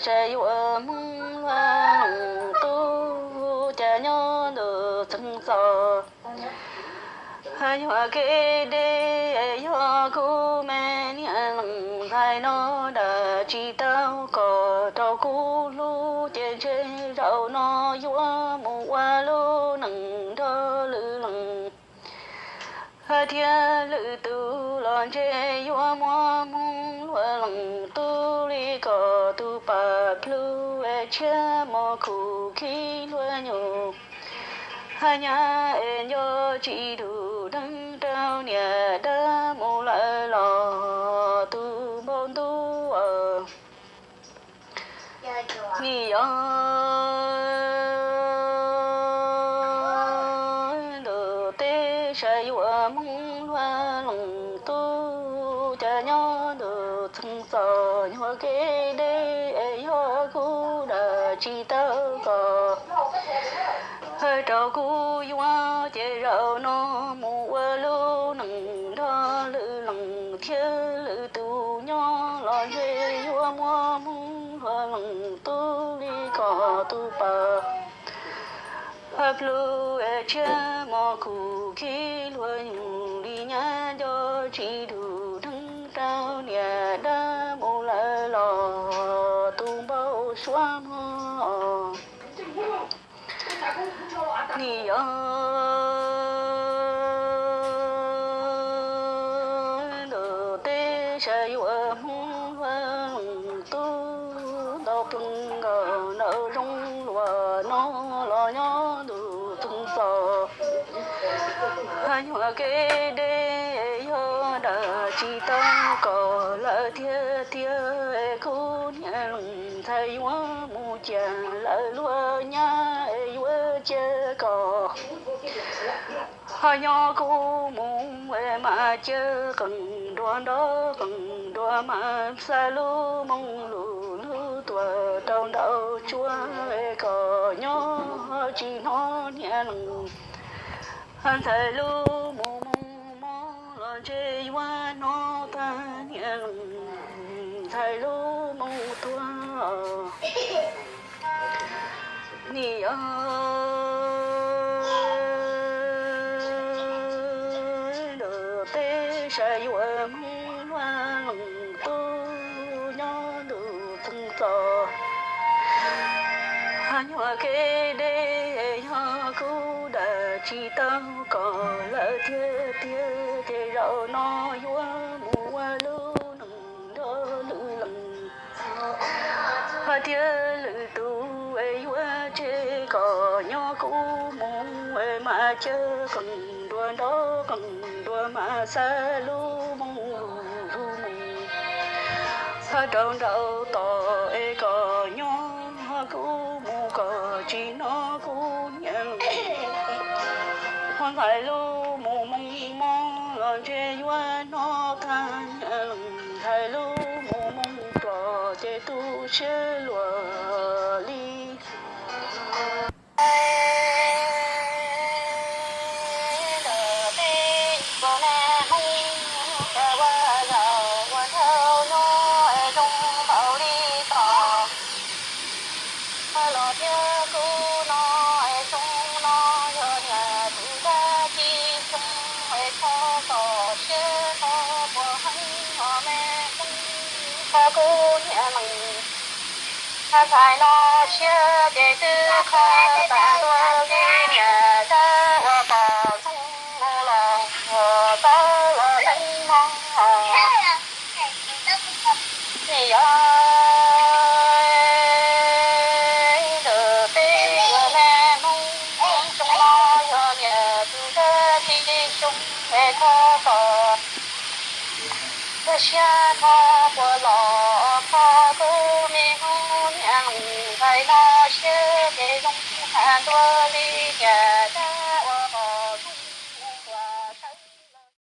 sawv yuav Hmoob luag leej tub cas nyob ntuj txheej txos. Hais nyuag kev deb yog kuv me niam leej ntxhais no dag tsis tau kom rau kuv hlub ces ntshe zaum no yuav mus ua lub neej nrog lwm leej thiab lwm tus los ntshe yuav muab Hmoob luag leej tub li kom tus pam plhu es tshiab mos khuv khib luag nyuj. Hais nyab es nco tsis dug deev rau niam dab mus lawm los tus npau ntuj. Nim yog ntuj teb sawv yuav Hmoob luag leej tub cas nyob ntuj txheej txos nyuag kev deb es yog kuv dag tsis tau kom rau kuv yuav ces zaum no mus ua lub neej nrog lwm leej thiab lwm tus nyob los ntshe yuav muab Hmoob luag leej tub li kom tus pam plhu es tshiab mos khuv khib luag nyuj li nyab nco tsis dug deev rau niam dab mus lawm los tus npau suav mog. Nim yog ntuj teb sawv yuav Hmoob luag leej tub ntau plees nkaus nraum zoov luag no los nyob ntuj txheej txos. Hais nyuag kev deb yog dag tsis tau kom lawm tiag tiag es kuv niam leej ntxhais yuav mus cia lawm luag nyab es yuav cia kom ho nyob kuv mus es mas cia qeej nruas nrov qeej nruas mas xa lub moo lug lug tuaj rau nraum tsuas es kom nyob tsis hnov niam leej ntxhais lub moo moo mob los ntshe yuav hnov tag niam leej ntxhais lub moo tuag. Nim yog ntuj teb sawv yuav Hmoob luag leej tub nyob ntuj txheej txos. Hais nyuag kev deb yog kuv dag tsis tau kom lawm tiag tiag ces zaum no yuav mus ua lub neej nrog lwm leej hais tias lwm tus es yuav tseg kom nyob kuv mus es mas cia qeej nruas nrov qeej nruas mas xa lub moo lug mus rau nraum tod es kom nyob kuv mus kom tsis hnov kuv niam leej ntxhais lub moo moo mob los ntshe yuav hnov tag niam leej ntxhais lub moo moo tuag ces tu siab luag li. Ntawm peb ua me Hmoob ua zaum ua nraug nyob es zoo npaum li tod los thiab kuv no es xyoo no yog niam tus dab tsis xyoo es kho kom siab kho puas heev os me Hmoob, kho kuv niam leej ntxhais no siab ces twb kho tag ntua li niam dab ua pom xyoo los tau los xeeb no. Nim yog ntawm peb ua me Hmoob xyoo no yog niam tus dab tsis xyoo es kho kom siab kho puas los kho kuv me Hmoob niam ntxhais no siab ces zoo tag ntua